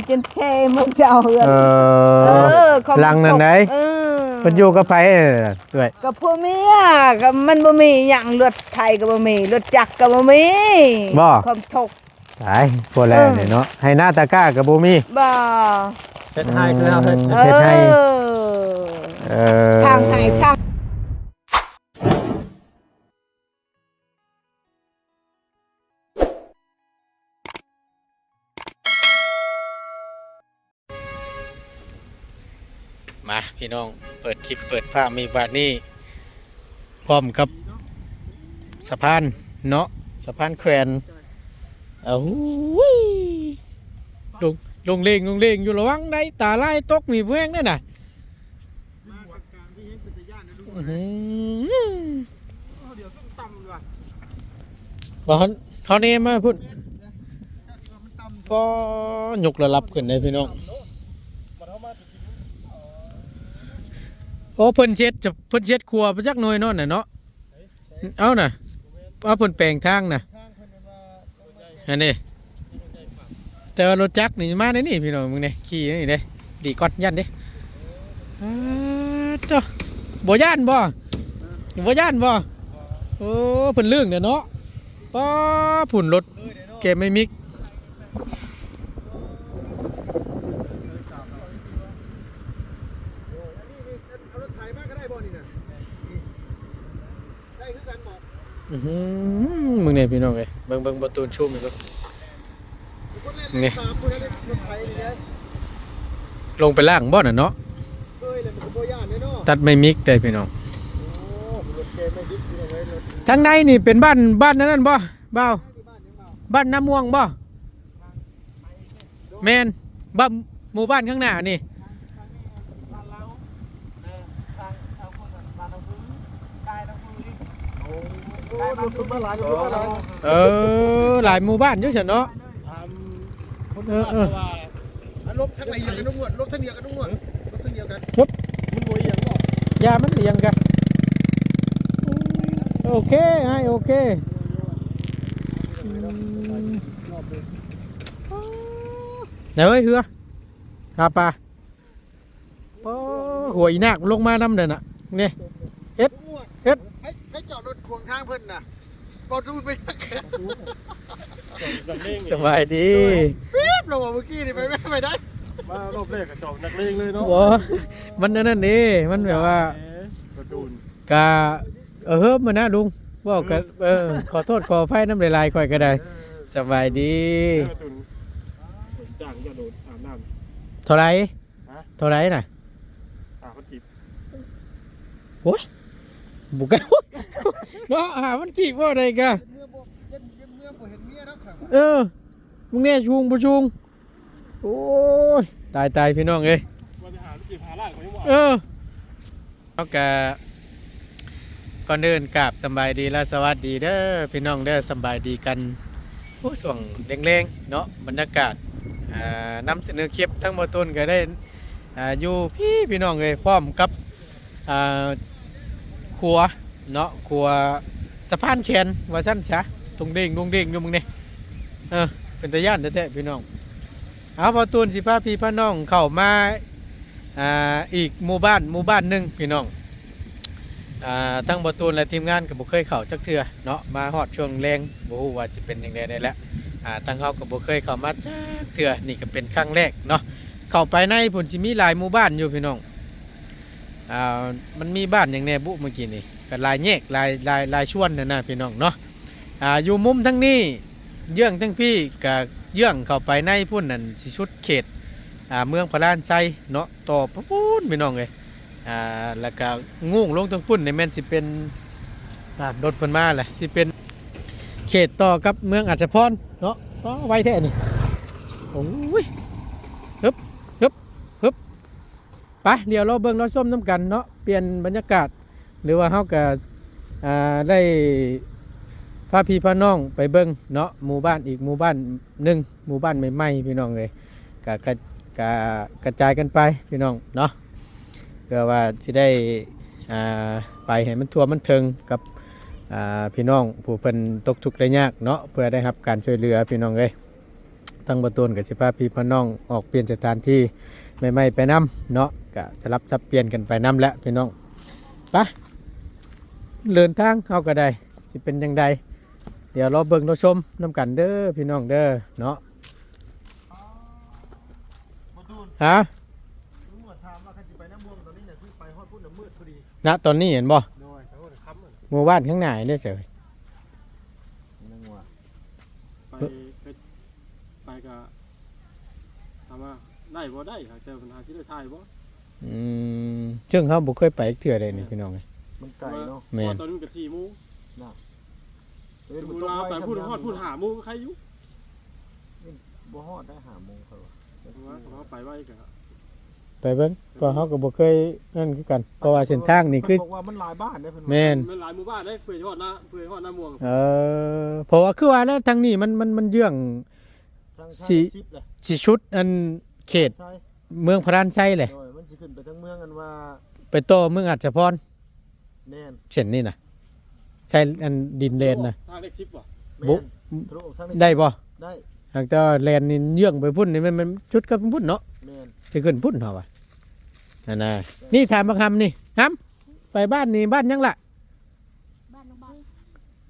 ຈົນເທໝົດເຈົ້າເຮືອນ. ເອີ ເອີ ຂອງ ຫຼັງນັ້ນໃດ໋? ເອີ ເພິ່ນຢູ່ກັບໃຜເອື້ອຍ? ກັບຜົວເມຍ. ກໍມັນບໍ່ມີຫຍັງ ລົດໄຖກໍບໍ່ມີ ລົດຈັກກໍບໍ່ມີ. ບໍ່? ຄວາມທຸກ. ຕາຍ ບໍ່ແລ ເອີ ນີ້ເນາະ ໄຮ່ນາຕາກ້າກໍບໍ່ມີ. ບໍ່. ເຮັດໄຮ່ຄືເຮົາເຮັດ ເອີ ເຮັດໄຮ່. ເອີ ເອີ ທາງໄຮ່ທາງ ມາພີ່ນ້ອງ ເປີດຄລິບເປີດພາບມີບາດນີ້ ພ້ອມກັບສະພານເນາະ ສະພານແຂວນ. ໂອ້ຍ ລົງ ລົງເລງ ລົງເລງຢູ່ ລະວັງໄດ໋ ຕາລາຍຕົກມີແພງເດ້ນະ. ອື ບໍ່ ເຮົາ ເຮົານີ້ມາພຸ້ນ ກໍຍົກລະດັບຂຶ້ນເດ້ພີ່ນ້ອງ. ໂອ້ ເພິ່ນເຮັດ ເພິ່ນເຮັດຂົວໄປຈັກໜ່ວຍໂນ້ນນະເນາະ. ເອົານະ ເອົາ ເພິ່ນແປງທາງນະ ອັນນີ້. ແຕ່ວ່າລົດຈັກນີ້ມາໃນນີ້ພີ່ນ້ອງ ເບິ່ງແດ່ ຂີ່ໃນນີ້ເດ້ ຫຼີກກ່ອນ ຢ້ານເດ້. ອາ ໂທ້ ບໍ່ຢ້ານບໍ່? ບໍ່ຢ້ານບໍ່? ໂອ້ ເພິ່ນລື່ນແຫຼະເນາະ. ປ້າ ພຸ້ນລົດແກໄມມິກ. ໄດ້ຄືກັນບໍ່? ອືຫື ເບິ່ງແດ່ພີ່ນ້ອງເອີຍ ເບິ່ງ ເບິ່ງ ບໍ່ຕູນຊູມໃຫ້ເບິ່ງ ນີ້ ລົງໄປລ້າງບໍ່ນະເນາະ. ຕັດໄມ້ມິກໄດ້ພີ່ນ້ອງ. ທາງໃນນີ້ເປັນບ້ານ ບ້ານອັນນັ້ນບໍ່ບ່າວ? ບ້ານນາມ່ວງບໍ່? ແມ່ນ ບ້ານ ໝູ່ບ້ານຂ້າງໜ້ານີ້. ໂອ້ ລົດເພິ່ນມາຫຼາຍ ລົດເພິ່ນມາຫຼາຍ. ເອີ ຫຼາຍໝູ່ບ້ານຢູ່ຊັ້ນເນາະ. ເອີ ເອີ ລົບທາງໃດດຽວກັນ ລົບທາງດຽວກັນ ລົບທາງດຽວກັນ. ມັນບໍ່ອີ່ຫຍັງບໍ່? ຢ່າມັນອີ່ຫຍັງກະ ໂອເຄ ອ້າຍ ໂອເຄ. ອືມ ເອີຍ ເຮືອ ຫາປາ. ໂອ້ ຫົວອີນາກມັນລົງມານຳເດ້ນະ ນີ້ ເຮັດ ເຮັດ ໃຜ ໃຜຈອດລົດຂວາງທາງເພິ່ນນະ? ບໍ່ດູໄປ. ສະບາຍດີ. ປີບ ລາວວ່າມື້ກີ້ນີ້ໄປ ໄປໄດ້ ມາຮອບແລກກໍຈອດນັກເລງເລີຍເນາະ. ບໍ່ ມັນອັນນັ້ນເດ້ ມັນແບບວ່າ ເອີ ກະ ເອີ ເຮີບມານະລຸງ ເວົ້າກັນ ເອີ ຂໍໂທດຂໍອະໄພນຳຫຼາຍໆ ຂ້ອຍກໍໄດ້. ເອີ ສະບາຍດີ. ເອີ ຕຸນ ຈ້າງຢ່າໂດດອາບນ້ຳ ເທົ່າໃດ? ຮະ? ເທົ່າໃດນະ? ຫ້າພັນກີບ. ໂອ້ຍ ບໍ່ກະ ເນາະ ຫ້າພັນກີບ ເວົ້າໄດ້ກະ ເອີ ມຶງແນ່ສູງບໍ່ສູງ. ໂອ້ຍ ຕາຍໆ ພີ່ນ້ອງເອີຍ. ເອີ ເຮົາກະ ກ່ອນອື່ນກາບສຳບາຍດີ ແລະ ສະຫວັດດີເດີພີ່ນ້ອງເດີ ສຳບາຍດີກັນ. ໂອ້ ຊ່ວງແລງໆ ເນາະ ບັນຍາກາດ ອ່າ ນຳສະເໜີຄລິບ ທັງບໍ່ຕົ້ນກໍໄດ້ ອ່າ ຢູ່ພີ້ພີ່ນ້ອງເອີຍ ພ້ອມກັບ ອ່າ ຂົວເນາະ ຂົວສະພານແຂນວ່າຊັ້ນຊະ ດົງເດ້ງ ດົງເດ້ງຢູ່ມຶງນີ້. ເອີ ເປັນຕາຢ້ານແທ້ໆ ພີ່ນ້ອງ. ເອົາ ບ່າວຕູນຊິພາພີ່ພານ້ອງເຂົ້າມາ ອ່າ ອີກໝູ່ບ້ານ ໝູ່ບ້ານໜຶ່ງພີ່ນ້ອງ. ອ່າ ທັງບ່າວຕູນ ແລະ ທີມງານກໍບໍ່ເຄີຍເຂົ້າຈັກເທື່ອເນາະ ມາຮອດຊ່ວງແລງ ບໍ່ຮູ້ວ່າຊິເປັນຈັ່ງໃດແດ່ແຫຼະ. ອ່າ ທັງເຮົາກໍບໍ່ເຄີຍເຂົ້າມາຈັກເທື່ອ ນີ້ກໍເປັນຄັ້ງແລກເນາະ. ເຂົ້າໄປໃນພຸ້ນຊິມີຫຼາຍໝູ່ບ້ານຢູ່ພີ່ນ້ອງ. ອ່າ ມັນມີບ້ານຫຍັງແດ່ບຸ ເມື່ອກີ້ນີ້ ກໍຫຼາຍແຍກ ຫຼາຍ ຫຼາຍ ຫຼາຍຊວນຫັ້ນນະພີ່ນ້ອງເນາະ. ອ່າ ຢູ່ມຸມທາງນີ້ ເຢື້ອງທາງພີ້ ກະເຢື້ອງເຂົ້າໄປໃນພຸ້ນ ນັ້ນຊິສຸດເຂດ ອ່າ ເມືອງພະລານໄຊເນາະ ຕໍ່ໄປພຸ້ນພີ່ນ້ອງເອີຍ. ອ່າ ແລ້ວກະງູງລົງທາງພຸ້ນນີ້ແມ່ນຊິເປັນ ອ່າ ລົດເພິ່ນມາແຫຼະ ຊິເປັນເຂດຕໍ່ກັບເມືອງອັດສະພອນເນາະ. ອໍ ໄວແທ້ນີ້ ໂອ້ຍ ຮຶບ ຮຶບ ຮຶບ. ໄປ ດຽວລໍເບິ່ງລໍຊົມນຳກັນເນາະ ປ່ຽນບັນຍາກາດ ຫຼືວ່າເຮົາກະ ອ່າ ໄດ້ພາພີ່ພານ້ອງໄປເບິ່ງເນາະ ໝູ່ບ້ານອີກໝູ່ບ້ານໜຶ່ງ ໝູ່ບ້ານໃໝ່ໆ ພີ່ນ້ອງເອີຍ. ກະ ກະ ກະກະຈາຍກັນໄປພີ່ນ້ອງເນາະ ເພື່ອວ່າຊິໄດ້ ອ່າ ໄປໃຫ້ມັນທົ່ວມັນເຖິງກັບ ອ່າ ພີ່ນ້ອງຜູ້ເພິ່ນຕົກທຸກໄດ້ຍາກເນາະ ເພື່ອໄດ້ຮັບການຊ່ວຍເຫຼືອ ພີ່ນ້ອງເອີຍ. ທາງບໍ່ຕູນກໍຊິພາພີ່ພານ້ອງອອກປ່ຽນສະຖານທີ່ໃໝ່ໆໄປນຳເນາະ ກະສະຫຼັບສັບປ່ຽນກັນໄປນຳແຫຼະພີ່ນ້ອງ. ໄປ ເດີນທາງເຮົາກໍໄດ້ ຊິເປັນຈັ່ງໃດ ດຽວລໍເບິ່ງລໍຊົມນຳກັນເດີພີ່ນ້ອງເດີເນາະ. ຮະ? ນະຕອນນີ້ເຫັນບໍ່? ໂດຍ ໄປຮອດຄ່ຳ ໝູ່ບ້ານຂ້າງໜ້າເດ້ເສີຍ ໄປ ໄປ ໄປກະ ຖາມວ່າໄດ້ບໍ່? ໄດ້ ແຕ່ບັນຫາຊິໄດ້ຖ່າຍບໍ່? ອືມ ເຊິ່ງເຮົາບໍ່ເຄີຍໄປຈັກເທື່ອເດ້ນີ້ ເອີ ພີ່ນ້ອງເອີຍ ມັນໄກເນາະ. ແມ່ນ ເພາະວ່າຕອນນີ້ມັນກະສີ່ໂມງນະ ເວລາໄປພຸ້ນຮອດພຸ້ນຫ້າໂມງໄຄຢູ່. ບໍ່ຮອດໄດ້ຫ້າໂມງ ຂ້ອຍວ່າ ເພາະວ່າເຮົາໄປໄວກະ ໄປເບິ່ງ ເພາະເຮົາກໍບໍ່ເຄີຍນັ້ນຄືກັນ ເພາະວ່າເສັ້ນທາງນີ້ຄື ເພິ່ນບອກວ່າມັນຫຼາຍບ້ານເດ້ ເພິ່ນວ່າ ແມ່ນ ມັນຫຼາຍໝູ່ບ້ານເດ້ ເພື່ອຮອດນາ ເພື່ອຮອດນາມ່ວງ. ເອີ ເພາະວ່າຄືວ່າແລ້ວ ທາງນີ້ມັນ ມັນ ມັນເຢື້ອງ ທາງ ທາງ ຊິ ສິບເລີຍ ຊິສຸດອັນເຂດ ໄຊ ເມືອງພະລານໄຊເລີຍ. ໂດຍ ມັນຊິຂຶ້ນໄປທາງເມືອງອັນວ່າ ໄປຕໍ່ເມືອງອາດສະພອນ. ແມ່ນ ເສັ້ນນີ້ນະ ໃຊ້ອັນດິນແລ່ນນະ ທາງເລກສິບບໍ່? ແມ່ນ ບໍ່ ທະລຸອອກທາງເລກ ໄດ້ບໍ່? ໄດ້ ຫາກແຕ່ວ່າແລ່ນນີ້ເຍື້ອງໄປພຸ້ນນີ້ ແມ່ນ ແມ່ນຈຸດກັບພຸ້ນເນາະ. ແມ່ນ ຊິຂຶ້ນພຸ້ນເຮົາວ່າ ຫັ້ນນະ. ນີ້ຖາມບັກຫຳນີ້ ຫຳ ໄປບ້ານນີ້ ບ້ານຫຍັງລະ?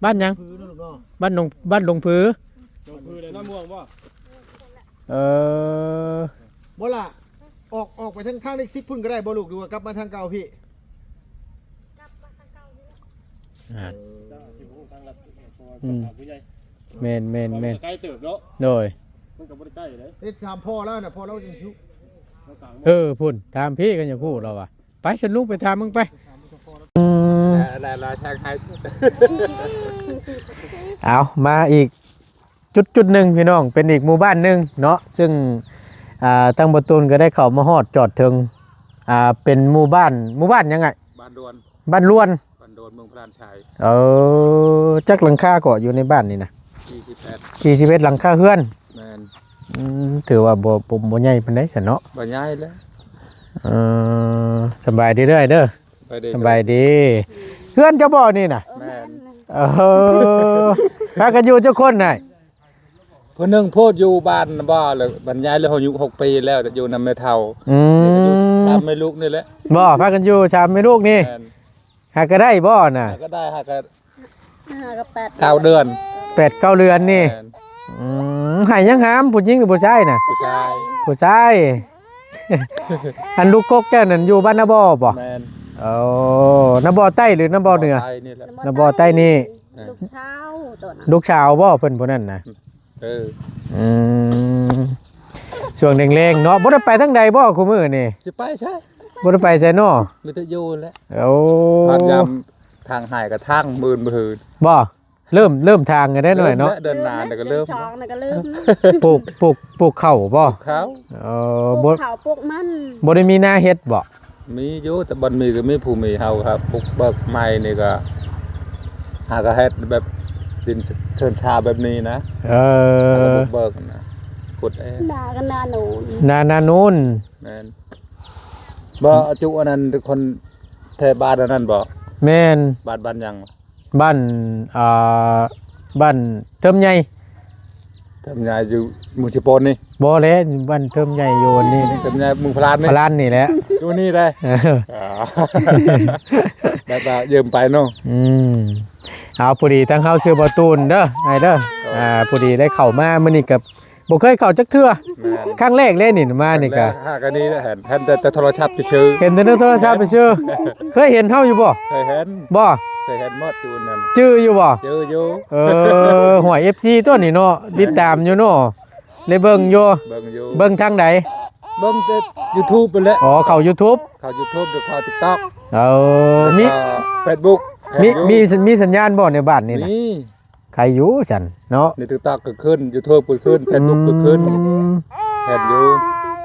ບ້ານຫຍັງ? ຜືເນາະລູກເນາະ ບ້ານໜອງ ບ້ານດົງຜື. ດົງຜືແລ້ວນາມ່ວງບໍ່? ເອີ ບໍ່ລະ ອອກ ອອກໄປທາງ ທາງເລກສິບພຸ້ນກໍໄດ້ບໍ່ລູກ ຫຼືວ່າກັບມາທາງເກົ່າພີ້? ກັບມາທາງເກົ່ານີ້ແຫຼະ. ອ່າ ເອີ ເຈົ້າຊິບໍ່ຮູ້ທາງລັດ ເພາະວ່າ ອືມ ກັບທາງຜູ້ໃຫຍ່. ແມ່ນໆໆ ມັນກໍໄກເຕີບເນາະ. ໂດຍ ມັນກໍບໍ່ໄດ້ໄກເດ້ ເຮັດຖາມພໍ່ລາວນະ ພໍ່ລາວຈັ່ງຊິຮູ້. ເອີ ພຸ້ນ ຖາມພີ້ກໍຢາກຮູ້ລາວວ່າ. ໄປ ຊັ້ນລຸງໄປຖາມເບິ່ງໄປ. ອືມ ແລ້ວ ແລ້ວ ແລ້ວທາງໃຫ້ ເອົາ ມາອີກຈຸດ ຈຸດໜຶ່ງພີ່ນ້ອງ ເປັນອີກໝູ່ບ້ານໜຶ່ງເນາະ ຊຶ່ງ ອ່າ ທາງບໍ່ຕູນກໍໄດ້ເຂົ້າມາຮອດຈອດເຖິງ ອ່າ ເປັນໝູ່ບ້ານ ໝູ່ບ້ານຫຍັງອ້າຍ? ບ້ານລວນ ບ້ານລວນ ບ້ານລວນ ເມືອງພະລານໄຊ. ເອີ ຈັກຫຼັງຄາເກາະຢູ່ໃນບ້ານນີ້ນະ? ສີ່ສິບເອັດ ສີ່ສິບເອັດຫຼັງຄາເຮືອນ. ແມ່ນ ອືມ ຖືວ່າບໍ່ ບໍ່ ບໍ່ໃຫຍ່ປານໃດຊັ້ນເນາະ. ບໍ່ໃຫຍ່ແລ້ວ. ເອີ ສະບາຍດີເດີ ສະບາຍດີ ສະບາຍດີ. ເຮືອນເຈົ້າບໍ່ນີ້ນະ? ແມ່ນ ເອີ ພາກັນຢູ່ຈັກຄົນນາຍ? ຜູ້ໜຶ່ງໂພດຢູ່ບ້ານບໍ່ ແລ້ວບັນຍາຍແລ້ວ ອາຍຸຫົກປີແລ້ວ ຢູ່ນຳແມ່ເຖົ້າ. ອືມ ຢູ່ສາມແມ່ລູກນີ້ແຫຼະ. ບໍ່ ພາກັນຢູ່ສາມແມ່ລູກນີ້. ແມ່ນ ຫາກໍໄດ້ບໍ່ນະ? ຫາກໍໄດ້ ຫາກໍ ຫ້າກັບແປດ ເກົ້າເດືອນ ແປດເກົ້າເດືອນນີ້. ແມ່ນ ອືມ ໃຫ້ຍັງຫາມ ຜູ້ຍິງຫຼືຜູ້ຊາຍນະ? ຜູ້ຊາຍ ຜູ້ຊາຍ. ອັນລູກກົກເຈົ້ານັ້ນຢູ່ບ້ານນາບໍ່ບໍ່? ແມ່ນ ໂອ້ ນາບໍ່ໃຕ້ຫຼືນາບໍ່ເໜືອ? ໃຕ້ນີ້ແຫຼະ ນາບໍ່ໃຕ້ນີ້. ແມ່ນ ລູກສາວຕົວນັ້ນ ລູກສາວບໍ່ເພິ່ນຜູ້ນັ້ນນະ? ເອີ ອືມ ຊ່ວງແລງໆເນາະ ບໍ່ໄດ້ໄປທາງໃດບໍ່ຄູ່ມື້ນີ້? ຊິໄປໃສ? ບໍ່ໄດ້ໄປໃສເນາະ ມີແຕ່ຢູ່ແຫຼະ. ໂອ້ ຍາມທາງຫາຍກະທາງໝື່ນບໍ່? ເລີ່ມ ເລີ່ມທາງກັນໄດ້ໜ້ອຍເນາະ ເລີ່ມແລ້ວ ເດືອນໜ້ານີ້ກໍເລີ່ມ ເດືອນສອງນີ້ກໍເລີ່ມ ປູກ ປູກ ປູກເຂົ້າບໍ່? ປູກເຂົ້າ ເອີ ປູກເຂົ້າປູກມັນ. ບໍ່ໄດ້ມີນາເຮັດບໍ່? ມີຢູ່ ແຕ່ບໍ່ມີກໍມີຜູ້ມີ ເຮົາກໍບຸກເບີກໃໝ່ນີ້ກໍ ຫາກໍເຮັດແບບດິນເທີນຊາແບບນີ້ນະ. ເອີ ຫາກໍບຸກເບີກນະ ຂຸດເອງ. ນາກໍນາໂນນ ນາ ນາໂນນ. ແມ່ນ ບໍ່ ອາຈຸອັນນັ້ນ ຄົນແຖວບ້ານອັນນັ້ນບໍ່? ແມ່ນ ບ້ານ ບ້ານຫຍັງ? ບ້ານ ອ່າ ບ້ານເທີມໃຫຍ່ ເທີມໃຫຍ່ຢູ່ເມືອງເຊໂປນນີ້. ບໍ່ແຫຼະ ບ້ານເທີມໃຫຍ່ຢູ່ອັນນີ້ ເທີມໃຫຍ່ເມືອງພະລານນີ້ ພະລານນີ້ແຫຼະ ຢູ່ນີ້ໄດ໋. ເອີ ອ່າ ແບບວ່າຢືມໄປເນາະ. ອືມ ເອົາ ພໍດີທາງເຮົາຊື່ບໍ່ຕູນເດີ ອ້າຍເດີ. ໂດຍ ອ່າ ພໍດີໄດ້ເຂົ້າມາມື້ນີ້ກໍ ບໍ່ເຄີຍເຂົ້າຈັກເທື່ອ. ແມ່ນ ຄັ້ງແລກເລີຍນີ້ມານີ້ກະ ຄັ້ງແລກ ຫາກະນີ້ແຫຼະ ເຫັນ ເຫັນແຕ່ ແຕ່ໂທລະສັບຊື່ໆ. ເຫັນແຕ່ໃນໂທລະສັບຊື່ໆ. ເຄີຍເຫັນເຮົາຢູ່ບໍ່? ເຄີຍເຫັນ ບໍ່? ເຄີຍເຫັນໝົດຢູ່ນັ້ນ ຈື່ຢູ່ບໍ່? ຈື່ຢູ່. ເອີ ຫ້ວຍ ເອັຟຊີ ຕົວນີ້ເນາະ ຕິດຕາມຢູ່ເນາະ ໄດ້ເບິ່ງຢູ່ ເບິ່ງຢູ່. ເບິ່ງທາງໃດ? ເບິ່ງແຕ່ຢູທູບພຸ້ນແຫຼະ. ອໍ ເຂົ້າຢູທູບ ເຂົ້າຢູທູບ ຫຼືເຂົ້າຕິກຕັອກ. ເອີ ມີ ເຟສບຸກ ມີ ມີ ມີສັນຍານບໍ່ໃນບ້ານນີ້ນະ? ມີ ໃຄຢູ່ຊັ້ນເນາະ ໃນຕິກຕັອກກໍຂຶ້ນ ຢູທູບກໍຂຶ້ນ ເຟສບຸກກໍຂຶ້ນ. ອືມ ເຫັນຢູ່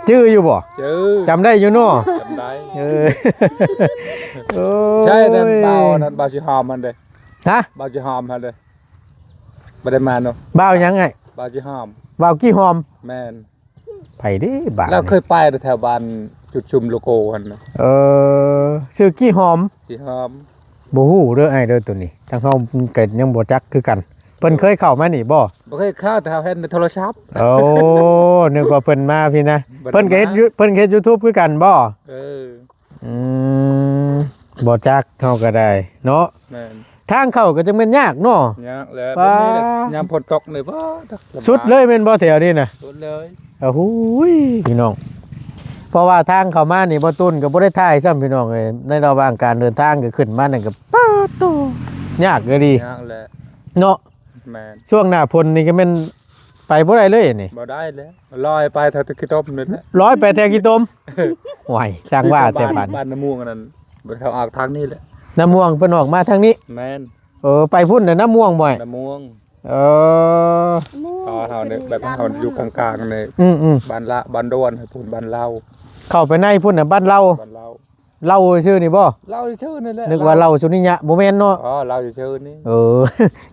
ຈື່ຢູ່ບໍ່? ຈື່ ຈຳໄດ້ຢູ່ເນາະ ຈຳໄດ້. ເອີ ໂອ້ຍ ໃຊ່ ນັ້ນບ່າວ ນັ້ນບ່າວຊິຫອມຫັ້ນເດ້. ຮະ? ບ່າວຊິຫອມຫັ້ນເດ້ ບໍ່ໄດ້ມາເນາະ. ບ່າວຫຍັງອ້າຍ? ບ່າວຊິຫອມ ບ່າວຂີ້ຫອມ. ແມ່ນ ໃຜເດ້ບ້ານ ລາວເຄີຍໄປແຖວບ້ານຈຸດຊຸມໂລໂກຫັ້ນນະ. ເອີ ຊື່ຂີ້ຫອມ ຂີ້ຫອມ. ບໍ່ຮູ້ເດີອ້າຍເດີ ໂຕນີ້ທາງເຮົາກໍຍັງບໍ່ຈັກຄືກັນ ເພ ພິ່ນເຄີຍເຂົ້າມານີ້ບໍ່? ບໍ່ເຄີຍເຂົ້າ ແຕ່ເຮົາເຫັນໃນໂທລະສັບ. ໂອ້ ນຶກວ່າເພິ່ນມາພີ້ນະ. ບໍ່ໄດ້ມາ. ເພິ່ນກໍເຮັດຢູ ເພິ່ນເຮັດ YouTube ຄືກັນບໍ່? ເອີ. ອືມ ບໍ່ຈັກ ເຮົາກໍໄດ້ເນາະ. ແມ່ນ. ທາງເຂົ້າກໍຈັ່ງແມ່ນຍາກເນາະ. ຍາກແຫຼະ. ປ້າ. ແບບນີ້ແຫຼະ ຍາມຝົນຕົກນີ້ ປ້າ ລຳບາກ. ສຸດເລີຍແມ່ນບໍ່ແຖວນີ້ນະ? ສຸດເລີຍ. ໂອ້ໂຫຍ ພີ່ນ້ອງ ເພາະວ່າທາງເຂົ້າມານີ້ ບໍ່ຕູນກໍບໍ່ໄດ້ຖ່າຍຊ້ຳ ພີ່ນ້ອງເອີຍ. ໃນລະຫວ່າງການເດີນທາງກໍຂຶ້ນມານັ້ນກໍ ປາດໂທ້ ຍາກອີ່ຫຼີ. ຍາກແຫຼະ. ເນາະ. ແມ່ນ. ຊ່ວງໜ້າຝົນນີ້ກໍແມ່ນໄປບໍ່ໄດ້ເລີຍນີ້. ບໍ່ໄດ້ແລ້ວ ລອຍໄປແຖວຂີ້ຕົມນີ້ແຫຼະ. ລອຍໄປແຖວຂີ້ຕົມ. ໂອ້ຍ ຊ່າງວ່າແຕ່ ບ້ານ ບ້ານ ບ້ານນາມ່ວງອັນນັ້ນ ເພິ່ນເຂົ້າອອກທາງນີ້ແຫຼະ. ນາມ່ວງເພິ່ນອອກມາທາງນີ້. ແມ່ນ. ເອີ ໄປພຸ້ນນະ ນາມ່ວງບໍ່? ນາມ່ວງ. ເອີ. ນາມ່ວງ. ເຮົານີ້ ເພິ່ນ ແບບເຮົາຢູ່ກາງໆນີ້. ອືມໆ. ບ້ານລະ ບ້ານດອນພຸ້ນ ບ້ານເລົ່າ. ເຂົ້າໄປໃນພຸ້ນນະ ບ້ານເລົ່າ. ບ້ານເລົ່າ. ເລົ່າຊື່ນີ້ບໍ່? ເລົ່າຊື່ນີ້ແຫຼະ. ນຶກວ່າເລົ່າສຸນິຍະ ບໍ່ແມ່ນເນາະ? ອໍ ເລົ່າຊື່ນີ້. ເອີ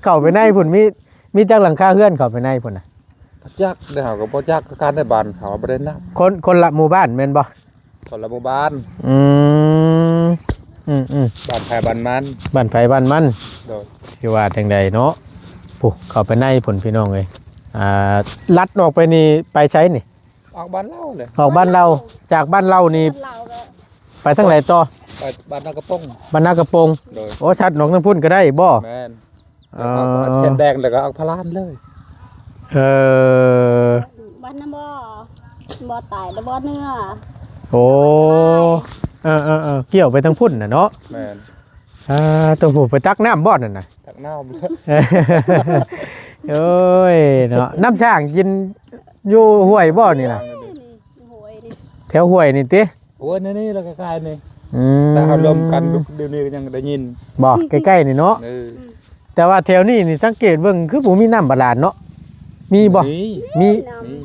ເຂົ້າໄປໃນພຸ້ນ ມີ ມີຈັກຫຼັງຄາເຮືອນເຂົ້າໄປໃນພຸ້ນນະ? ບໍ່ຈັກເດ້ ເຮົາກໍບໍ່ຈັກຄືກັນ ແຕ່ບ້ານເຂົາບໍ່ໄດ້ນັບ. ຄົນ ຄົນລະໝູ່ບ້ານແມ່ນບໍ່? ຄົນລະໝູ່ບ້ານ. ອືມ ອືມໆ. ບ້ານໃຜບ້ານມັນ. ບ້ານໃຜບ້ານມັນ. ໂດຍ. ຊິວ່າຈັ່ງໃດເນາະ. ໂອ້ ເຂົ້າໄປໃນພຸ້ນ ພີ່ນ້ອງເອີຍ. ອ່າ ລັດອອກໄປນີ້ ໄປໃສນີ້? ອອກບ້ານເລົ່າເລີຍ. ອອກບ້ານເລົ່າ. ຈາກບ້ານເລົ່ານີ້ ບ້ານເລົ່າກໍ ໄປທາງໃດຕໍ່? ໄປບ້ານນາກະປົງ. ບ້ານນາກະປົງ. ໂດຍ. ໂອ້ ສັດອອກທາງພຸ້ນກໍໄດ້ບໍ່? ແມ່ນ. ເອີ. ເຂດແດງແລ້ວກໍອອກພະລານເລີຍ. ເອີ. ບ້ານນາບໍ່ ບໍ່ຕາຍແລ້ວບໍ່ເໜືອ. ໂອ້. ເອີໆໆ ກ່ຽວໄປທາງພຸ້ນນະເນາະ. ແມ່ນ. ອ່າ ໂຕຜູ້ໄປຕັກນ້ຳບໍ່ນັ້ນນະ? ຕັກນ້ຳ. ໂອ້ຍເນາະ ນ້ຳຊ້າງກິນຢູ່ຫ້ວຍບໍ່ນີ້ນະ? ຫ້ວຍນີ້ ແຖວຫ້ວຍນີ້ຕິ? ໂອ້ຍ ໃນນີ້ລະກະກາຍນີ້. ອືມ ແຕ່ເຮົາລົມກັນດຽວນີ້ກໍຍັງໄດ້ຍິນ. ບໍ່ ໃກ້ໆນີ້ເນາະ. ເອີ ແຕ່ວ່າແຖວນີ້ນີ້ສັງເກດເບິ່ງຄືບໍ່ມີນ້ຳບາດານເນາະ. ມີບໍ່? ມີ ມີ ມີ.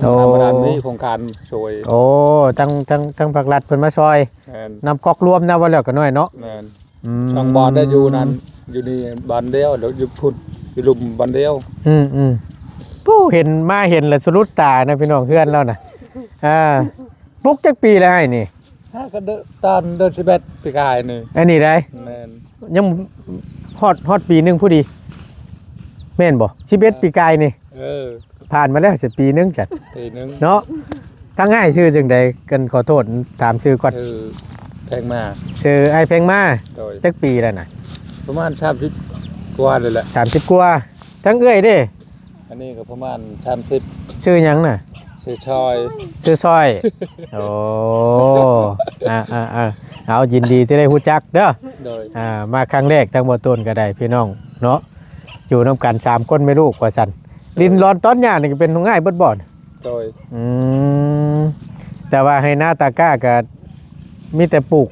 ໂອ້ ນ້ຳບາດານມີໂຄງການຊ່ວຍ. ໂອ້ ທາງ ທາງ ທາງພາກລັດເພິ່ນມາຊ່ອຍ. ແມ່ນ. ນ້ຳກອກລວມນະ ວ່າແລ້ວກໍນ້ອຍເນາະ. ແມ່ນ. ອືມ ສອງບ່ອນໄດ້ຢູ່ນັ້ນ ຢູ່ນີ້ບ່ອນດຽວ ແລ້ວຢູ່ພຸ້ນ ຢູ່ລຸ່ມບ່ອນດຽວ. ອືມໆ ຜູ້ເຫັນ ມາເຫັນແລ້ວສະດຸດຕານະ ພີ່ນ້ອງ ເຮືອນລາວນະ. ອ່າ ປຸກຈັກປີແລ້ວອ້າຍນີ້? ຫາກໍເດືອນ ຕອນເດືອນສິບເອັດປີກາຍນີ້. ອັນນີ້ໄດ໋? ແມ່ນ. ຍັງຮອດ ຮອດປີໜຶ່ງພໍດີ ແມ່ນບໍ່? ສິບເອັດປີກາຍນີ້. ເອີ. ຜ່ານມາແລ້ວຊິປີໜຶ່ງຊັ້ນ ປີໜຶ່ງເນາະ. ທາງອ້າຍຊື່ຈັ່ງໃດ? ກັນຂໍໂທດ ຖາມຊື່ກ່ອນ. ຊື່ແພງມາ. ຊື່ອ້າຍແພງມາ. ໂດຍ. ຈັກປີແລ້ວນະ? ປະມານສາມສິບກວ່າແລ້ວແຫຼະ. ສາມສິບກວ່າ. ທາງເອື້ອຍເດ້? ອັນນີ້ກໍປະມານສາມສິບ. ຊື່ຫຍັງນະ? ຊື່ຊອຍ. ຊື່ຊອຍ. ໂອ້ ອ່າໆໆ ເອົາ ຍິນດີທີ່ໄດ້ຮູ້ຈັກເດີ. ໂດຍ. ອ່າ ມາຄັ້ງແລກ ທາງບໍ່ຕູນກໍໄດ້ ພີ່ນ້ອງເນາະ. ຢູ່ນຳກັນສາມຄົນແມ່ລູກວ່າຊັ້ນ. ໂດຍ. ດິນລອນຕອນຫຍ້ານີ້ກໍເປັນຂອງອ້າຍເບິດບໍ່? ໂດຍ. ອືມ ແຕ່ວ່າໄຮ່ນາຕາກ້າກໍມີແຕ່ປູກ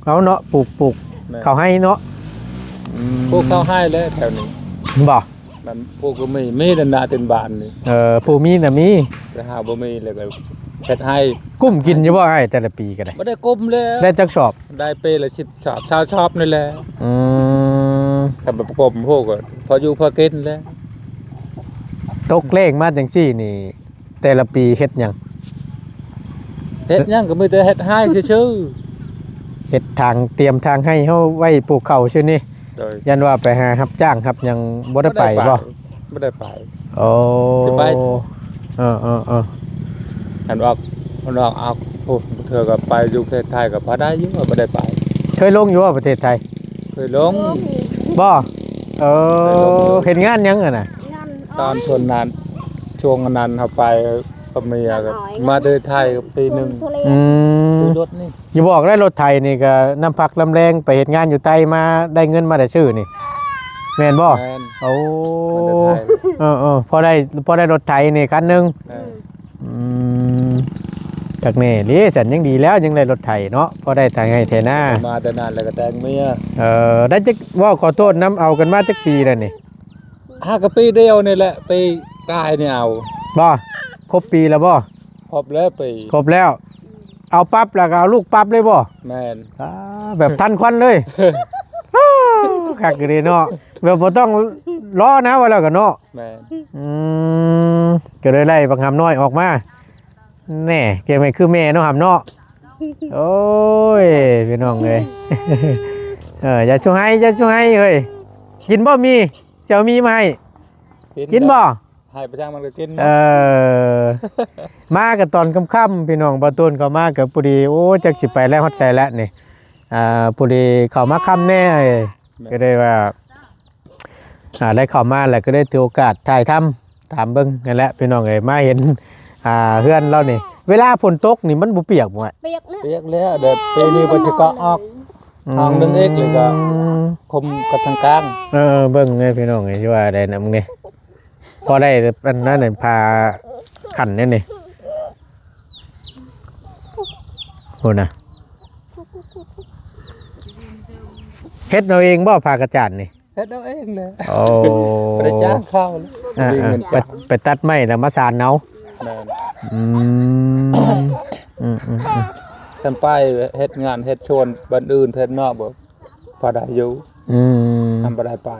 ເອົາເນາະ ປູກ ປູກ ແມ່ນ ເຂົ້າໄຮ່ເນາະ. ອືມ ປູກເຂົ້າໄຮ່ແຫຼະແຖວນີ້. ບໍ່? ມັນປູກກໍມີ ມີແຕ່ນາເຕັມບ້ານນີ້. ເອີ ຜູ້ມີນະມີ ແຕ່ຫາບໍ່ມີແລ້ວກໍເຮັດໄຮ່. ກຸ້ມກິນຢູ່ບໍ່ອ້າຍ ແຕ່ລະປີກໍໄດ້? ບໍ່ໄດ້ກຸ້ມແລ້ວ. ໄດ້ຈັກຊອບ? ໄດ້ປີລະສິບຊອບ ຊາວຊອບນີ້ແຫຼະ. ອືມ ຖ້າແບບກົມໂພກກໍພໍຢູ່ພໍກິນແຫຼະ. ຕົກແລ້ງມາຈັ່ງຊີ້ນີ້ ແຕ່ລະປີເຮັດຫຍັງ? ເຮັດຫຍັງກໍມີແຕ່ເຮັດໄຮ່ຊື່ໆ. ເຮັດທາງ ຕຽມທາງໄຮ່ເຮົາໄວ້ປູກເຂົ້າຊື່ນີ້. ໂດຍ. ຢ້ານວ່າໄປຫາຮັບຈ້າງຮັບຫຍັງບໍ່ໄດ້ໄປບໍ່? ບໍ່ໄດ້ໄປ. ໂອ້ ຊິໄປ. ເອີໆໆ ອັນອອກ ອັນອອກ ອອກ ໂອ້ ເທື່ອກໍໄປຢູ່ປະເທດໄທກໍພໍໄດ້ຢູ່ ບໍ່ໄດ້ໄປ. ເຄີຍລົງຢູ່ບໍ່ປະເທດໄທ? ເຄີຍລົງ. ບໍ່? ເອີ ເຄີຍລົງຢູ່. ເຮັດງານຫຍັງຫັ້ນນະ? ງານ ຕອນຊ່ວງນັ້ນ ຊ່ວງອັນນັ້ນເຮົາໄປກັບເມຍ ມາແຕ່ໄທປີໜຶ່ງ. ອືມ ຂີ່ລົດນີ້. ຢ່າບອກໄດ໋ ລົດໄຖນີ້ກໍນ້ຳພັກນ້ຳແຮງໄປເຮັດງານຢູ່ໄທມາ ໄດ້ເງິນມາແຕ່ຊື້ນີ້ ແມ່ນບໍ່? ແມ່ນ. ໂອ້ ມາແຕ່ໄທ. ເອີໆ ພໍໄດ້ ພໍໄດ້ລົດໄຖນີ້ຄັນໜຶ່ງ. ແມ່ນ. ອືມ ຄັກແນ່ເລີຍຊັ້ນ ຍັງດີແລ້ວ ຍັງໄດ້ລົດໄຖເນາະ ພໍໄດ້ໄຖໄຮ່ໄຖນາ. ມາແຕ່ນັ້ນແລ້ວກໍແຕ່ງເມຍ. ເອີ ໄດ້ຈັກ ເວົ້າຂໍໂທດນຳ ເອົາກັນມາຈັກປີແລ້ວນີ້? ຫາກະປີດຽວນີ້ແຫຼະ ປີກາຍນີ້ເອົາ. ບໍ່? ຄົບປີແລ້ວບໍ່? ຄົບແລ້ວປີ. ຄົບແລ້ວ. ເອົາປັບແລ້ວກໍເອົາລູກປັບເລີຍບໍ່? ແມ່ນ. ອ່າ ແບບທັນຄວັນເລີຍ. ຄັກຢູ່ເດເນາະ ແບບບໍ່ຕ້ອງລໍນະ ວ່າແລ້ວກໍເນາະ. ແມ່ນ. ອືມ ກໍເລີຍໄດ້ບັກຫຳນ້ອຍອອກມາ. ແນ່ ເກມໃຫ້ຄືແມ່ເນາະ ຫຳເນາະ. ໂອ້ຍ ພີ່ນ້ອງເອີຍ ເອີ ຢ່າຊູໄຫ້ ຢ່າຊູໄຫ້ເອີຍ. ກິນບໍ່ໝີ່? ເຈົ້າມີມາໃຫ້ ກິນບໍ່? ໃຫ້ໄປທາງມັນກໍກິນ. ເອີ ມາກໍຕອນຄ່ຳໆ ພີ່ນ້ອງ ບ່າວຕູນເຂົ້າມາກໍພໍດີ ໂອ້ ຈັກຊິໄປແລ້ວຮອດໃສແລ້ວນີ້ ອ່າ ພໍດີເຂົ້າມາຄ່ຳແດ່ ແມ່ນ ກໍໄດ້ວ່າ ອ່າ ໄດ້ເຂົ້າມາແລ້ວກໍໄດ້ຖືໂອກາດຖ່າຍທຳ ຕາມເບິ່ງນັ້ນແຫຼະ ພີ່ນ້ອງເອີຍ ມາເຫັນ ອ່າ ເຮືອນລາວນີ້ ເວລາຝົນຕົກນີ້ມັນບໍ່ປຽກບໍ່? ປຽກນະ ປຽກແລ້ວ ແບບປີນີ້ບໍ່ຊິເກາະອອກ ອືມ ຫ້ອງໜຶ່ງອີກ ແລ້ວກໍ ອືມ ຄົມກັບທາງກາງ ເອີ ເບິ່ງເດີ ພີ່ນ້ອງເອີຍ ຊິວ່າໄດ້ນຳນີ້ ພໍໄດ້ອັນນັ້ນ ຜ້າຂັນນີ້ນີ້ ໂອ້ນະ ເຮັດເອົາເອງບໍ່ ຜ້າກະຈານນີ້? ເຮັດເອົາເອງແຫຼະ ໂອ້ ບໍ່ໄດ້ຈ້າງເຂົາເລີຍ ອ່າ ໄປ ໄປຕັດໄມ້ແລ້ວມາສານເອົາ ແມ່ນ ອືມ ອືມໆໆ ຄັນໄປເຮັດງານເຮັດຊວນບ້ານອື່ນເຮັດນອກບໍ່ ພໍໄດ້ຢູ່ ອືມ ມັນບໍ່ໄດ້ໄປ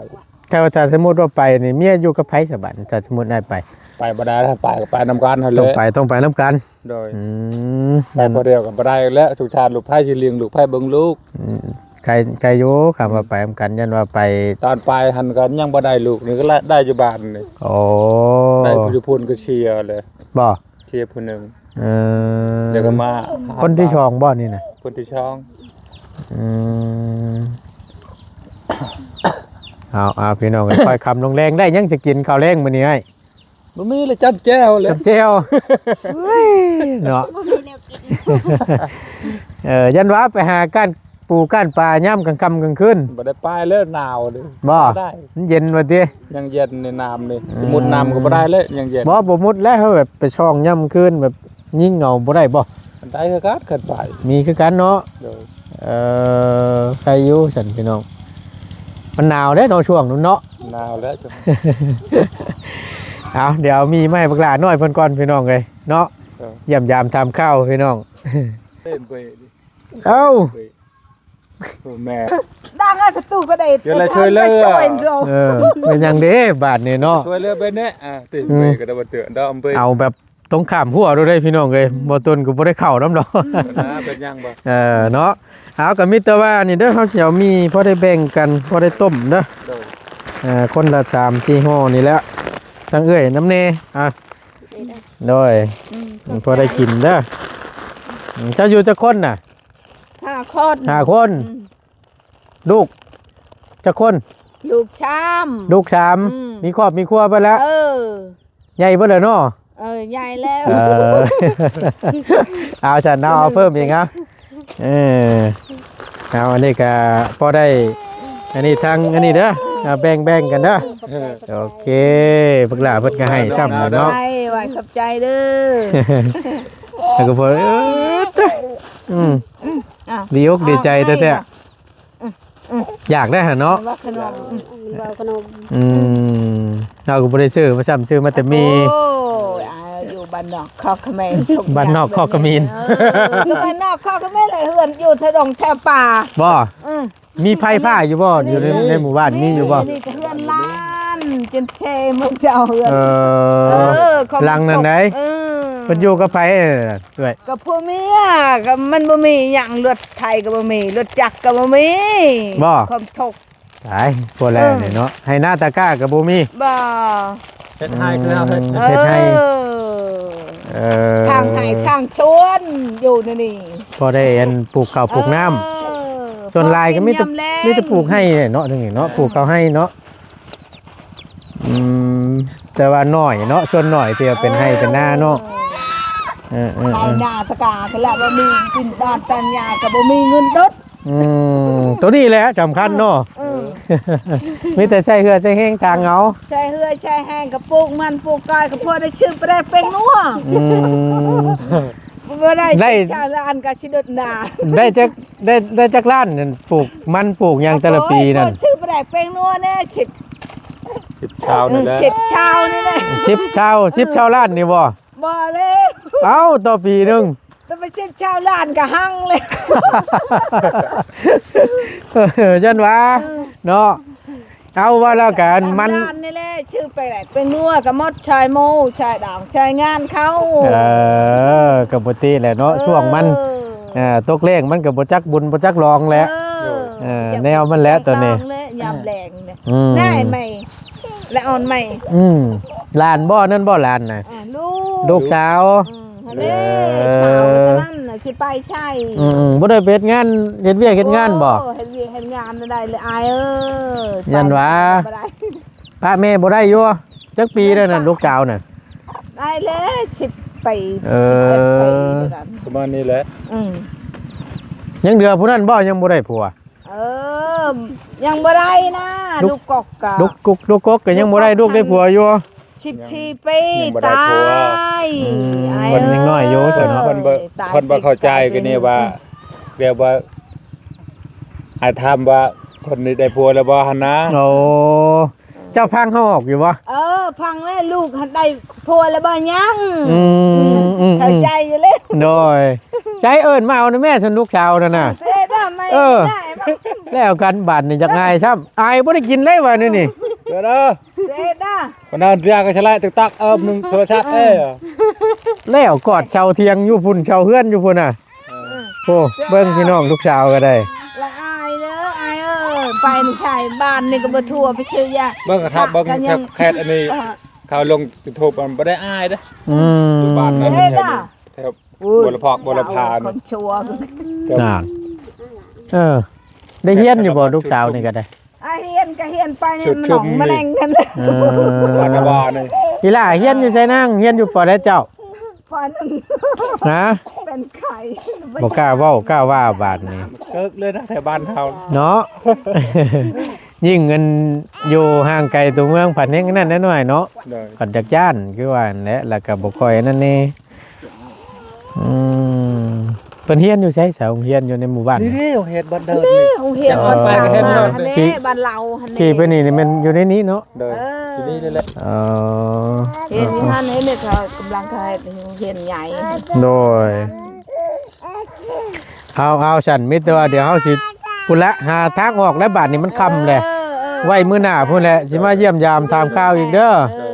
ແຕ່ວ່າຖ້າສົມມຸດວ່າໄປນີ້ ເມຍຢູ່ກັບໃຜສະບັດ ຖ້າສົມມຸດໄດ້ໄປ? ໄປບໍ່ໄດ້ ໄປກໍໄປນຳກັນຫັ້ນແຫຼະ ຕ້ອງໄປ ຕ້ອງໄປນຳກັນ ໂດຍ ອືມ ໄປຜູ້ດຽວກໍບໍ່ໄດ້ແລ້ວ ສົງສານລູກໃຜ ຊິລ້ຽງລູກໃຜ ເບິ່ງລູກ ອືມ ໄກ ໄກຢູ່ ຄຳວ່າໄປນຳກັນ ຢ້ານວ່າໄປ ຕອນໄປຫັ້ນກໍຍັງບໍ່ໄດ້ລູກ ນີ້ກໍໄດ້ຢູ່ບ້ານນີ້ ໂອ້ ໄດ້ຢູ່ພຸ້ນກໍເສຍແລ້ວ ບໍ່? ເສຍຜູ້ໜຶ່ງ ເອີ ແລ້ວກໍມາ ຄົນທີສອງບໍ່ນີ້ນະ? ຄົນທີສອງ ອືມ ເອົາ ເອົາ ພີ່ນ້ອງ ຄ່ອຍຄ່ຳລົງແລງ ໄດ້ຫຍັງຈະກິນເຂົ້າແລງມື້ນີ້ອ້າຍ? ບໍ່ມີແລ້ວ ຈ້ຳແຈ່ວແຫຼະ ຈ້ຳແຈ່ວ ເອີຍ ເນາະ ບໍ່ມີແນວກິນ ເອີ ຢ້ານວ່າໄປຫາກ້ານປູກ້ານປາຍາມກາງຄ່ຳກາງຄືນ ບໍ່ໄດ້ໄປແລ້ວ ໜາວເດ້ ບໍ່? ໄດ້ ມັນເຢັນວ່າຕິ ຍັງເຢັນໃນນ້ຳນີ້ ອືມ ຊິມຸດນ້ຳກໍບໍ່ໄດ້ແລ້ວ ຍັງເຢັນ ບໍ່ ບໍ່ມຸດແລ້ວ ເຮົາແບບໄປຊ່ອງຍາມຄືນ ແບບຍິງເອົາບໍ່ໄດ້ບໍ່? ໄດ້ຄືກັນ ຄັນໄປ ມີຄືກັນເນາະ ໂດຍ ເອີ ໄດ້ຢູ່ຊັ້ນພີ່ນ້ອງ ມັນໜາວເດ້ເນາະ ຊ່ວງນັ້ນເນາະ ໜາວແລ້ວ ເອົາ ດຽວມີມາໃຫ້ບັກຫຼ້ານ້ອຍເພິ່ນກ່ອນພີ່ນ້ອງເອີຍເນາະ ເອີ ຢ້ຽມຢາມຖາມຂ່າວພີ່ນ້ອງ ເອີ ເອົ້າ ໂອ້ ແມ່ ດັງອາສະຕູກະໄດ້ ເອີ ເປັນຫຍັງເດ້ບາດນີ້ເນາະ ຊ່ວຍເຫຼືອໄປແດ່ ອ່າ ຕິ ອືມ ເອີ ກໍໄດ້ບໍ່ເຕືອນດອກ ເອົາແບບ ຕົງຂ້າມຮົ້ວໂລດເດ້ພີ່ນ້ອງເອີຍ ອືມ ບໍ່ຕົນກໍບໍ່ໄດ້ເຂົ້ານຳດອກ ອືມ ເປັນຫຍັງບໍ່ ເອີ ເນາະ ເອົາ ກໍມີແຕ່ວ່ານີ້ເດີ ເຮົາຊິເອົາໝີ່ພໍໄດ້ແບ່ງກັນ ພໍໄດ້ຕົ້ມເດີ ໂດຍ ເອີ ຄົນລະສາມສີ່ຫໍ່ນີ້ແຫຼະ ທັງເອື້ອຍນຳແດ່ ອ່າ ໂດຍ ອືມ ພໍໄດ້ກິນເດີ ເຈົ້າຢູ່ຈັກຄົນນະ? ຫ້າຄົນ ຫ້າຄົນ ອືມ ລູກຈັກຄົນ? ລູກສາມ ລູກສາມ ອືມ ມີຄອບມີຄົວເບິດແລ້ວ ເອີ ໃຫຍ່ເບິດແລ້ວເນາະ ເອີ ໃຫຍ່ແລ້ວ ເອີ ເອົາຊັ້ນເນາະ ເອົາເພີ່ມອີກເອົາ ເອີ ເອົາ ອັນນີ້ກະພໍໄດ້ ອັນນີ້ທັງອັນນີ້ເດີ ເອົາແບ່ງໆກັນເດີ ເອີ ໂອເຄ ບັກຫຼ້າເພິ່ນກະໃຫ້ຊ້ຳເນາະ ຂອບໃຈ ຂອບໃຈເດີ ແລ້ວກໍພໍ ເອີ ອືມ ອືມ ອ້າວ ດີອົກດີໃຈແທ້ໆ ອືມ ອືມ ຢາກໄດ້ຫັ້ນເນາະ ເວົ້າຂະໜົມ ເວົ້າຂະໜົມ ອືມ ເຮົາກໍບໍ່ໄດ້ຊື້ມາຊ້ຳ ຊື້ມາແຕ່ໝີ່ ໂອ້ຍ ອ່າ ຢູ່ບ້ານນອກຄອກຂະເໝນ ບ້ານນອກຄອກຂະເໝນ ເອີ ກໍບ້ານນອກຄອກຂະເໝນແຫຼະ ເຮືອນຢູ່ແຖວດົງແຖວປ່າ ບໍ່? ອືມ ມີໄຟຟ້າຢູ່ບໍ່? ຢູ່ໃນ ໃນໝູ່ບ້ານມີຢູ່ບໍ່? ນີ້ກໍເຮືອນລ້ານ ຈົນເຊເມືອງເຈົ້າເຮືອນ ເອີ ເອີ ຫຼັງນັ້ນໃດ ເອີ ເພິ່ນຢູ່ກັບໃຜເອື້ອຍ? ກັບຜົວເມຍ ກໍມັນບໍ່ມີຫຍັງ ລົດໄຖກໍບໍ່ມີ ລົດຈັກກໍບໍ່ມີ ບໍ່? ຄວາມທຸກ ຕາຍ ບໍ່ແລນີ້ເນາະ ເອີ ໄຮ່ນາຕາກ້າກໍບໍ່ມີ ບໍ່ ເຮັດໄຮ່ຄືເຮົາເຮັດ ເອີ ເຮັດໄຮ່ ເອີ ທາງໄຮ່ທາງສວນຢູ່ໃນນີ້ ພໍໄດ້ອັນປູກເຂົ້າປູກນ້ຳ ເອີ ສ່ວນຫຼາຍກໍມີແຕ່ ມີແຕ່ປູກໄຮ່ເນາະ ທາງນີ້ເນາະ ເອີ ປູກເຂົ້າໄຮ່ເນາະ ອືມ ແຕ່ວ່າໜ້ອຍເນາະ ສ່ວນໜ້ອຍທີ່ວ່າເປັນໄຮ່ເປັນນາເນາະ ເອີ ເອີ ເອີ ໄຮ່ນາຕາກ້າກໍລະບໍ່ມີ ກິນດອນຕັນຫຍ້າກໍບໍ່ມີເງິນດົດ ອືມ ໂຕນີ້ແຫຼະສຳຄັນເນາະ ເອີ ມີແຕ່ໃຊ້ເຫື່ອໃຊ້ແຮງທາງເອົາ ໃຊ້ເຫື່ອໃຊ້ແຮງກໍປູກມັນປູກກ້ອຍ ກໍພໍໄດ້ຊື້ປາແດກແປ້ງນົວ ອືມ ບໍ່ໄດ້ ໄດ້ ສິບຊາວລ້ານກໍຊິດົດໜ້າ ໄດ້ຈັກ ໄດ້ ໄດ້ຈັກລ້ານນັ້ນ ປູກມັນປູກຫຍັງແຕ່ລະປີນັ້ນ ຊື້ປາແດກແປ້ງນົວແດ່ ສິບ ສິບຊາວນີ້ແຫຼະ ເອີ ສິບຊາວນີ້ແຫຼະ ສິບຊາວ ສິບຊາວລ້ານນີ້ບໍ່? ບໍ່ແລ້ວ ເອົ້າ ຕໍ່ປີໜຶ່ງ ຕ້ອງໄປສິບຊາວລ້ານກໍຮັ່ງແລ້ວ ຢ້ານວ່າ ເອີ ເນາະ ເອົາວ່າແລ້ວກັນ ມັນ ລ້ານນີ້ແຫຼະ ຊື້ໄປໄດ້ ໄປນົວກໍໝົດ ຊ່ອຍໝູ່ ຊ່ອຍດອງ ຊ່ອຍງານເຂົາ ເອີ ກໍບໍ່ຕິແຫຼະເນາະ ເອີ ຊ່ວງມັນ ເອີ ຕົກແລ້ງມັນກໍບໍ່ຈັກບຸນບໍ່ຈັກຫຼອງແຫຼະ ເອີ ເອີ ແນວມັນແຫຼະຕອນນີ້ ຍາມແລ້ງນີ້ ອືມ ໄດ້ໄໝ? ແລະອ່ອນໃໝ່ ອືມ ຫຼານບໍ່? ນັ້ນບໍ່? ຫຼານນະ ອ່າ ລູກ ລູກສາວ ອືມ ຫັ້ນເດ້ ເອີ ສາວເທົ່ານັ້ນນະ ຊິໄປໃສ ອືມ ບໍ່ໄດ້ໄປເຮັດງານ ເຮັດວຽກເຮັດງານບໍ່? ໂອ້ ເຮັດວຽກເຮັດງານໄດ້ເລີຍອ້າຍເອີຍ ຢ້ານວ່າ ໄປບໍ່ໄດ້ ປະແມ່ບໍ່ໄດ້ຢູ່ ຈັກປີແລ້ວນັ້ນ ລູກສາວນັ້ນ? ໄດ້ແລ້ວ ສິບປີ ເອີ ສິບເອັດປີ ປະມານນີ້ແຫຼະ ອືມ ຍັງເຫຼືອຜູ້ນັ້ນບໍ່ ຍັງບໍ່ໄດ້ຜົວ? ເອີ ຍັງບໍ່ໄດ້ນະ ລູກ ລູກກົກກະ ລູກກຸກ ລູກກົກກະຍັງບໍ່ໄດ້ລູກໄດ້ຜົວຢູ່ ສິບສີ່ປີ ຍັງບໍ່ໄດ້ຜົວ ຕາຍ ອືມ ອ້າຍເອີຍ ເພິ່ນຍັງນ້ອຍຢູ່ຊັ້ນເນາະ ເພິ່ນບໍ່ ຕາຍ ເພິ່ນບໍ່ເຂົ້າໃຈ ຕິດໃຈ ກໍນີ້ວ່າ ແບບວ່າ ອ້າຍຖາມວ່າເພິ່ນນີ້ໄດ້ຜົວແລ້ວບໍ່ຫັ້ນນະ ໂອ້ ເຈົ້າຟັງເຮົາອອກຢູ່ບໍ່? ເອີ ຟັງແລ້ວ ລູກຫັ້ນໄດ້ຜົວແລ້ວບໍ່? ຍັງ ອືມ ອືມ ເຂົ້າໃຈຢູ່ເລີຍ ໂດຍ ໃຊ້ເອີ້ນມາເອົານະແມ່ ຊັ້ນລູກສາວນັ້ນນະ ເອີ ໄດ້ມາ ແລ້ວກັນບາດນີ້ ຢາກອາຍຊ້ຳ ອາຍບໍ່ໄດ້ກິນເລີຍວ່ານີ້ນີ້ ເດີ ເດີ ເດີ ປານນັ້ນເທື່ອກໍສະແລະຕຶກຕັກ ເອີ ໜຶ່ງໂທລະສັບ ເອີ ແລ້ວກອດເສົາຖຽງຢູ່ພຸ້ນ ເສົາເຮືອນຢູ່ພຸ້ນນະ ເອີ ໂອ້ ເບິ່ງພີ່ນ້ອງ ລູກສາວກໍໄດ້ ລະອາຍເດີ ອາຍເອີຍ ໄປໃສບ້ານນີ້ກໍບໍ່ທົ່ວ ໄປຊື້ຢາ ເບິ່ງກະທັບ ເບິ່ງແຄດອັນນີ້ ເອີ ເຂົາລົງຢູທູບ ມັນບໍ່ໄດ້ອາຍເດ້ ອືມ ຢູ່ບ້ານນັ້ນ ເອີ ແຖວ ໂອ້ຍ ບົວລະພອກ ບົວລະພາ ຄົນຊົ່ວ ແຖວ ເອີ ໄດ້ຮຽນຢູ່ບໍ່ ລູກສາວນີ້ກໍໄດ້? ອາ ຮຽນກໍຮຽນໄປ ມັນໜອງມະແນງກັນ ເອີ ບ້ານນາວານີ້ ອີຫຼ້າຮຽນຢູ່ໃສນາງ? ຮຽນຢູ່ ປ.ໃດ ເຈົ້າ? ປ.ໜຶ່ງ ຮະ? ເປັນໄຂ້ ບໍ່ກ້າເວົ້າກ້າວ່າບາດນີ້ ເກີກເລີຍນະ ແຖວບ້ານເຮົາເນາະ ຍິ່ງອັນຢູ່ຫ່າງໄກຕົວເມືອງ ພັດແຮງອັນນັ້ນແດ່ໜ້ອຍເນາະ ໂດຍ ພັດຢາກຢ້ານ ຄືວ່າຫັ້ນແຫຼະ ແລ້ວກໍບໍ່ຄ່ອຍອັນນັ້ນແດ່ ອືມ ເພິ່ນຮຽນຢູ່ໃສ ສາວ? ໂຮງຮຽນຢູ່ໃນໝູ່ບ້ານນີ້ ນີ້ເດ້ ໂຮງຮຽນບ້ານເດີ ນີ້ໂຮງຮຽນ ອໍ ບ້ານເດີ ຫັ້ນແຫຼະ ທີ່ ບ້ານລາວຫັ້ນແຫຼະ ທີ່ໄປນີ້ ນີ້ແມ່ນຢູ່ໃນນີ້ເນາະ ໂດຍ ເອີ ທີ່ນີ້ແຫຼະ ອໍ ຮຽນຢູ່ຫັ້ນ ນີ້ເຂົາກຳລັງເຮັດໂຮງຮຽນໃຫຍ່ ໂດຍ ເອົາ ເອົາ ຊັ້ນມີແຕ່ວ່າດຽວເຮົາຊິ ພຸ້ນລະ ຫາທາງອອກແລ້ວ ບາດນີ້ມັນຄ່ຳແຫຼະ ເອີ ເອີ ໄວ້ມື້ໜ້າພຸ້ນແຫຼະ ຊິມາຢ້ຽມຢາມຖາມຂ່າວອີກເດີ ເອີ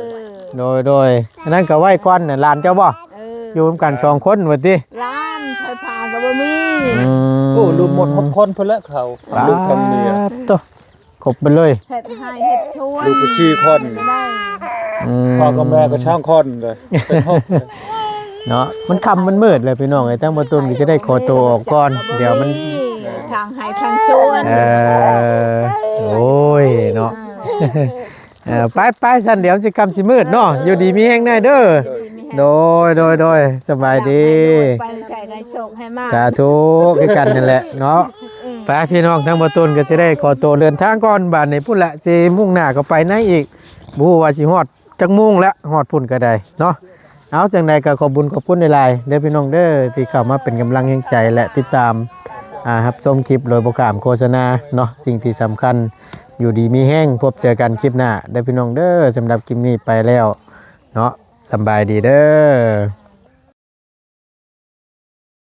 ໂດຍ ໂດຍ ອັນນັ້ນກໍໄວ້ກ່ອນນະ ຫຼານເຈົ້າບໍ່? ເອີ ຢູ່ນຳກັນສອງຄົນວ່າຕິ ຫຼານໄຟຟ້າກໍບໍ່ມີ ອືມ ໂອ້ ລວມໝົດຫົກຄົນພຸ້ນແຫຼະເຂົາ ທັງລູກທັງເມຍ ປາດໂທ້ ຄົບໄປເລີຍ ເຮັດໄຮ່ເຮັດສວນ ລູກກໍສີ່ຄົນ ອືມ ພໍ່ກັບແມ່ກໍສອງຄົນເລີຍ ເປັນຫົກ ເນາະ ມັນຄ່ຳມັນມືດແລ້ວພີ່ນ້ອງເອີຍ ທາງບ່າວຕຸນກໍຈະໄດ້ຂໍຕົວອອກກ່ອນ ດຽວມັນ ທາງໄຮ່ທາງສວນ ເອີ ໂອ້ຍເນາະ ເອີ ເອີ ໄປໆ ຊັ້ນດຽວຊິຄ່ຳຊິມືດເນາະ ຢູ່ດີມີແຮງແດ່ເດີ ໂດຍ ໂດຍ ໂດຍ ສະບາຍດີ ໄປໃສໃຫ້ໂຊກໃຫ້ມານ ສາທຸ ຄືກັນນັ້ນແຫຼະເນາະ ອືມ ໄປພີ່ນ້ອງ ທາງບ່າວຕຸນກໍຊິໄດ້ຂໍຕົວເດີນທາງກ່ອນ ບາດນີ້ພຸ້ນລະ ຊິມຸ່ງໜ້າເຂົ້າໄປໃນອີກ ບໍ່ຮູ້ວ່າຊິຮອດຈັກໂມງລະ ຮອດພຸ້ນກໍໄດ້ເນາະ ເອົາ ຈັ່ງໃດກໍຂອບບຸນຂອບຄຸນຫຼາຍໆເດີພີ່ນ້ອງເດີ ທີ່ເຂົ້າມາເປັນກຳລັງແຮງໃຈ ແລະ ຕິດຕາມ ອ່າ ຮັບຊົມຄລິບໂດຍບໍ່ຂ້າມໂຄສະນາເນາະ ສິ່ງທີ່ສຳຄັນ ຢູ່ດີມີແຮງ ພົບເຈີກັນຄລິບໜ້າເດີພີ່ນ້ອງເດີ ສຳລັບຄລິບນີ້ໄປແລ້ວເນາະ ສຳບາຍດີເດີ.